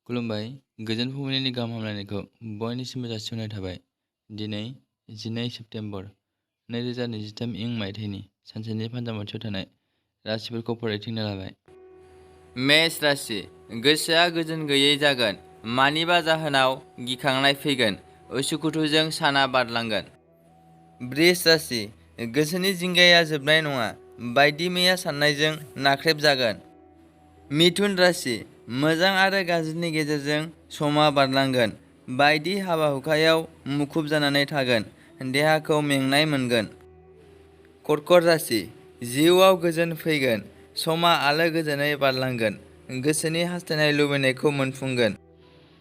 खुलुमबाय गोजोन फुंबिलिनि गाहाम हामलायनायखौ बयनिसिमबो जासिहरनाय थाबाय। दिनै 12 सेप्तेम्बर 2023 इं मायथाइनि सानसेनि फान्जामुथियाव थानाय राशिफोरखौ फरायथिंनो लाबाय। मेष राशि गोसोआ गोजोन गैयै जागोन। मानिबा जाहोनाव गिखांनाय फैगोन। उसुखुथुजों साना बारलांगोन। बृष राशि गोसोनि जिंगाया जोबनाय नङा। बायदि मैया साननायजों नाख्रेब जागोन। मिथुन राशि मोजां आरो गाज्रिनि गेजेरजों समा बारलांगोन। बायदि हाबा हुखायाव मुखुब जानानै थागोन। देहाखौ मेंनाय मोनगोन। कर्कट राशि जिउआव गोजोन फैगोन। समा आलो गोजोनै बारलांगोन। गोसोनि हास्थायनाय लुबैनायखौ मोनफुंगोन।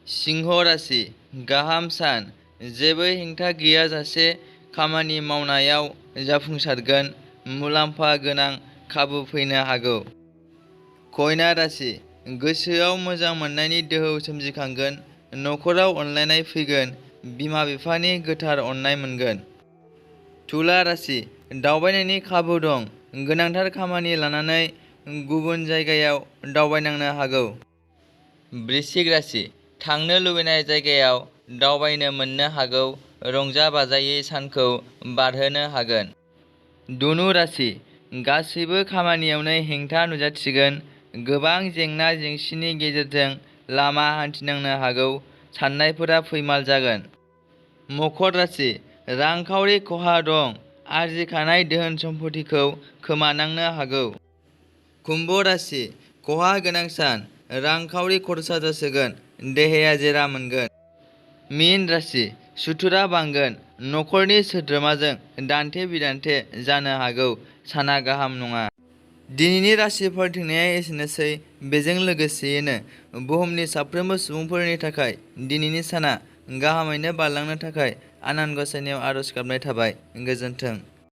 सिंह राशि गाहाम सान। जेबो हेंथा गैयाजासे खामानि मावनायाव जाफुंसारगोन। मुलाम्फा गोनां खाबु फैनो हागौ। कन्या राशि गोसोआव मोजां मोननायनि दोहौ सोमजिखांगोन। नखराव अनलायनाय फैगोन। बिमा बिफानि गोथार अननाय मोनगोन। तुला राशि दावबायनायनि खाबु दं। गोनांथार खामानि लानानै गुबुन जायगायाव दावबायनांनो हागौ। वृश्चिक राशि थांनो लुबैनाय जायगायाव दावबायनो मोननो हागौ। रंजा बाजायै सानखौ बारहोनो हागोन। धनु राशि गासैबो खामानियावनो हेंथा नुजाथिगोन। गोबां जेंना जेंसिनि गेजेरजों लामा हान्थिनांनो हागौ। साननायफोरा फैमाल जागोन। मकर राशि रांखावरि खहा दं। आरजिखानाय धोन सम्फथिखौ खोमानांनो हागौ। कुम्भ राशि खहा गोनां सान। रांखावरि खरसा जासोगोन। देहाया जेरा मोनगोन। मीन राशि सुथुरा बांगोन। नखरनि सोद्रोमाजों दान्थे बिदान्थे जानो हागौ। साना गाहाम नङा। दिनैनि राशि फरायथिंनाया एसेनोसै। बेजों लोगोसेयैनो बुहुमनि साफ्रोमबो सुबुंफोरनि थाखाय दिनैनि साना गाहामैनो बारलांनो थाखाय आनान गसाइनियाव आरज गाबनाय थाबाय। गोजोन्थों।